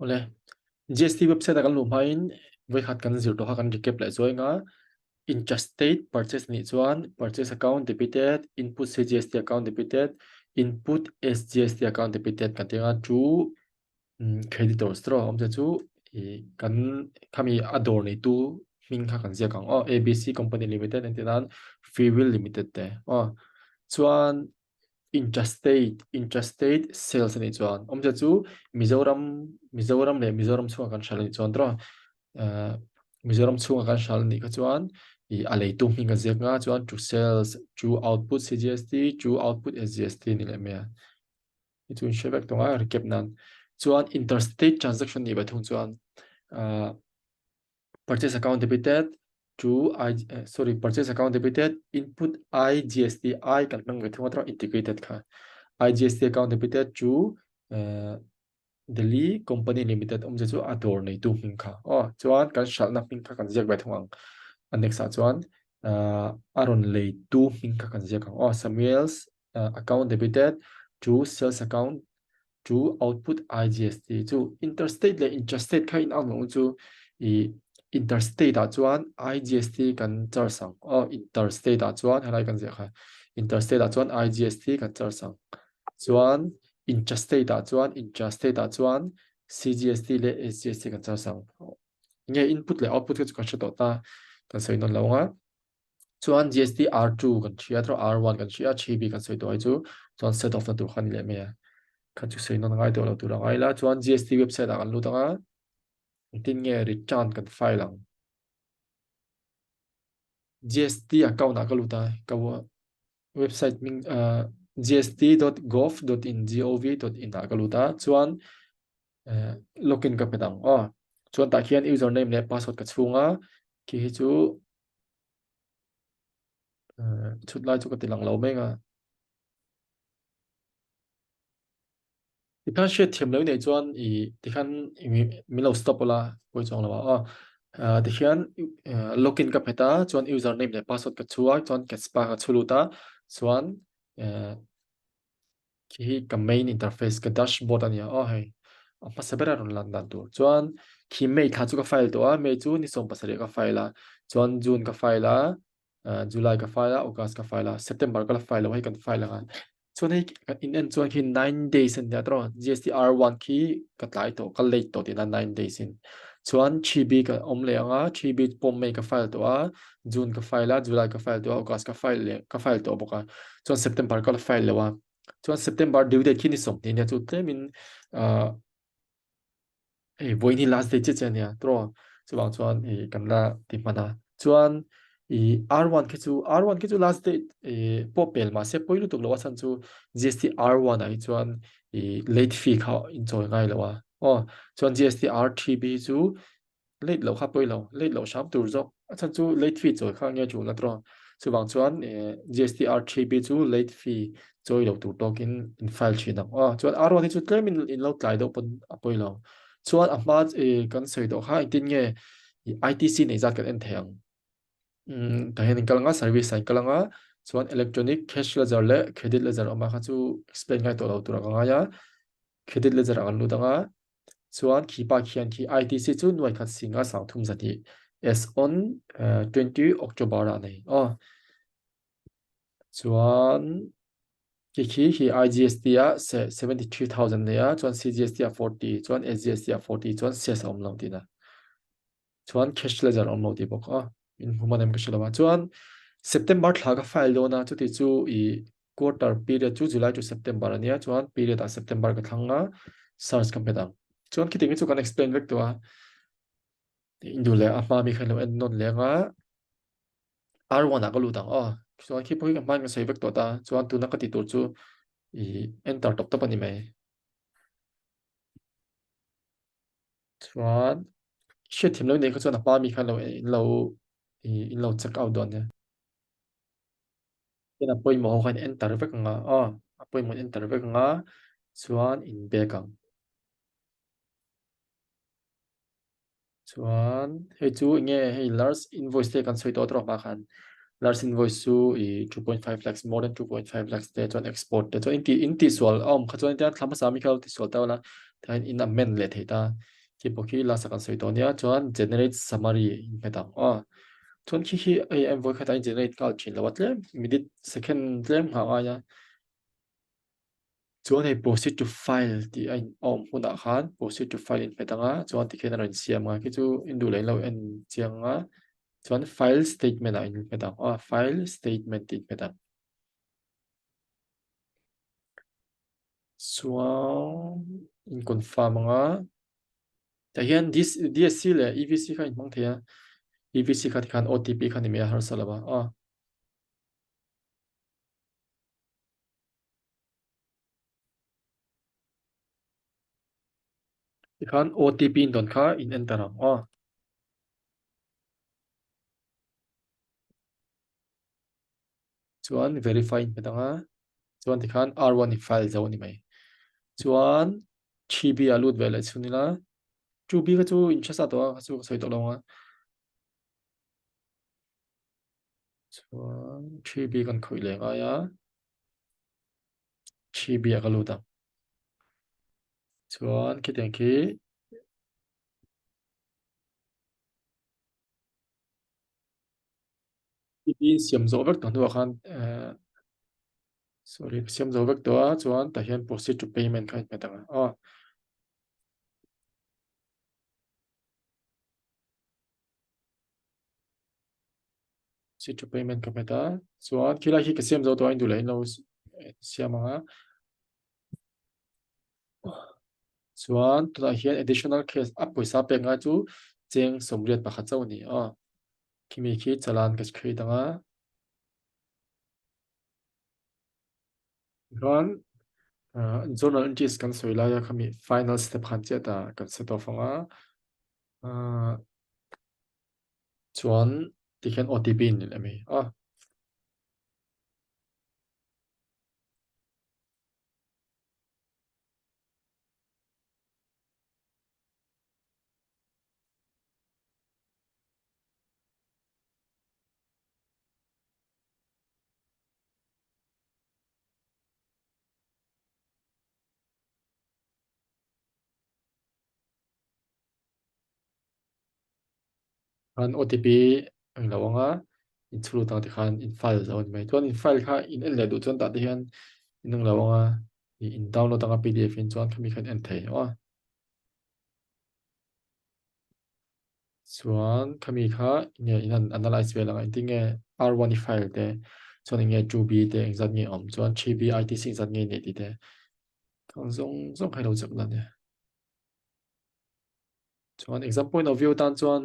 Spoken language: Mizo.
Awle, GST website a kan luh hmain vawikhat kan zir tawh kha kan recap leh zuai anga intrastate purchase nih chuan purchase account debited, input CGST account debited, input SGST account debited kan ti anga chu creditors te rawh awmzia chu ih kan khami a dawr neitu hming kha kan ziak ang aw ABC company limited entir nan Free Will Limited te aw chuan Intrastate, Intrastate sales a nih chuan awmzia chu Mizoram, Mizoram leh Mizoram chhunga kan hral a nih chuan tawh eh Mizoram chhunga kan hral a nih kha chuan ih a leitu hming a ziak nga chuan to sales, to output CGST, to output SGST a ni leh mai a. Hi chu in hre vek tawh a recap nan. Chuan interstate transaction nih ve thung chuan ah purchase account debited to I sorry purchase account debited input IGST I kan hmang ve thung a integrated kha IGST account debited to uh, Delhi Company Limited awmzia chu a dawr neitu hming kha aw chuan kan hralhna hming kha kan ziak ve thung ang a next ah chuan uh, a rawn leitu hming kha kan ziak ang aw Samuel's uh, account debited to sales account to output IGST chu interstate leh intrastate kha in ang lo chu i interstate ah chuan IGST kan charge ang aw interstate ah chuan helai kan ziah kha interstate ah chuan IGST kan charge ang chuan intrastate ah chuan intrastate ah chuan CGST leh SGST kan charge ang nge input leh output kha chu kan hre tawh ta kan sawi nawn lo anga Chuan GST R2 kan hria tawh R1 kan hria 3B kan sawi tawh ai chu chuan set off na tur kha ni leh mai a. Kha chu sawi nawn ngai tawh lo tur a ngai la. Chuan GST website ah kan lut anga engtin nge return kan file ang. GST account ah ka lut a ka website hming uh, gst.gov.in gov.in ah ka lut a chuan uh, login ka hmet ang aw. Chuan tah khian username leh password ka chhung a khi hi chu chhut lai chu ka ti lang lo mai nga. Tikhan hriat thiam lo nei chuan i tikhan min lo stop ula pawi chuang lo a. Aw tikhian login ka phet a chuan username leh password ka chhu a chuan ka spa ka chhu lut a chuan Khi hi ka main interface ka dashboard a nia aw hei a hmasa ber a rawn lan dan tur chuan khi May thla chu ka file tawh a May chu ni 17 ka file a chuan June ka file a uh, July ka file a August ka file a September ka la file lo hei kan file anga chuan hei kan in en chuan khi 9 days an nia tawh GST R1 khi ka tlai tawh ka late tawh tihna 9 days in chuan 3B ka awm leh anga 3B pawh May ka file tawh a June ka file a July ka file tawh a August ka file leh ka file tawh bawk a chuan September ka la file lo a chuan September due date khi ni 20 nia chu tlemin uh, hei vawiin hi last date chiah chiah ania tawh chuvang chuan i kan la ti hman a chuan i R1 khi chu R1 khi chu last date i pawh pel mahse pawi lutuk lo a chhan chu GST R1 ah hi chuan i late fee kha in chawi ngai lo a aw chuan GST R3B hi chu late loh kha pawi lo, late loh hram tur zawk. A chhan chu late fee chawi kha nge tul na tawh. Chuvang chuan GST R3B chu late fee chawi lo tur tawkin in file thin ang. Aw chuan R1 hi chu tlemin in lo tlai deuh pawn a pawi lo. Chuan a hma kan sawi tawh kha engtin nge ITC nei zat kan en thei ang. Tah hian in kal anga service ah in kal anga chuan electronic cash ledger leh credit ledger awm a kha chu explain ngai tawh lo tur a ka ngai a. Credit ledger ah kan lut anga Chuan khi pa khian khi ITC chu nuai khat singa 30 zahnih as on 20 October ah nei aw. Chuan khi khi hi IGST ah 73,000 nei a, chuan CGST ah 40, chuan SGST ah 40, chuan cess a awm lo tihna. Chuan cash ledger a awm lo tih bawk a. In hmu man em ka hre lo a. Chuan September thla ka file dawn a, chuti chu i quarter period chu July to September ania, chuan period ah September ka thlang a, search ka hmet ang. Chuan khitiang hi chu kan explain vek tawh a. In duh leh a hma mi khan lo en nawn leng a. R1 ah ka lut ang aw. Chuan khi pawh hi ka hmain ka sawi vek tawh ta. Chuan tuna ka tih tur chu i enter tawp tawp a ni mai. Chuan hriatthiam lo nei kha chuan a hma mi khan lo in lo in lo check out dawn nia. Chuan a pawimawh ho khan enter vek anga aw a pawimawh enter vek anga chuan in back ang. Chuan hei chu enge hei large invoice te kan sawi tawh tawh hma khan. Large invoice chu i 2.5 lakhs more than 2.5 lakhs te chuan export te chuan in ti in ti sual a awm kha chuan tian thla hmasa mi kha lo ti sual ta ula tihian in amend leh thei ta khi pawh khi last a kan sawi tawh nia chuan generate summary in hmet ang aw chuan khi khi hei a vawi khatah in generate nghal thin lo a tlem minute second tlem nghah a ngai a. Chuan hei proceed to file tih a in awm hunah khan proceed to file in hmet ang a, chuan tikhian a rawn siam ang a, khi chu in duh leh in lo en chiang ang a, chuan file statement ah in hmet ang aw, file statement tih in hmet ang. Chuan in confirm ang a, tah hian DSC leh EVC kha in hmang thei a, EVC kha tikhan OTP kha ni mai a harsa lo a aw. Tikhan OTP in dawn kha in enter ang aw. Chuan verify in hmet ang a. Chuan tikhan R1 i file zo a ni mai. Chuan 3B ah lut ve leh chhun ila. 2B kha chu in hre sa tawh a, kha chu ka sawi tawh lo ang a. Chuan 3B kan khawih leh ngai a. 3B ah ka lut ang. Chuan khitiang khi 3B siam zawh vek tawh hnuah khan eh sorry siam zawh vek tawh a chuan tah hian proceed to payment kha a inhmet ang a aw. Proceed to payment ka hmet a chuan khilai khi ka siam zo tawh a in duh leh in lo siam ang a chuan tunah hian additional case a pawisa pek ngai chu cheng 81 chauh a ni a khimi khi challan ka create ang a chuan journal entries kan sawi lai a khami final step khan chiah ta kan set off ang a Chuan tikhian OTP in leh mai a. Khan OTP ang lo anga in chhulu tang te khan in file zo ani mai. Chuan in file kha in en leh duh chuan tah te hian in ang lo anga in download anga PDF in chuan khami khan en thei aw. Chuan khami kha nge in an analyze vel anga engtin nge R1 i file te chuan eng nge 2B te engzat nge awm chuan 3B ITC engzat nge nei tih te khang zawng zawng kha i lo check dan nia. Chuan exam point of view tan chuan.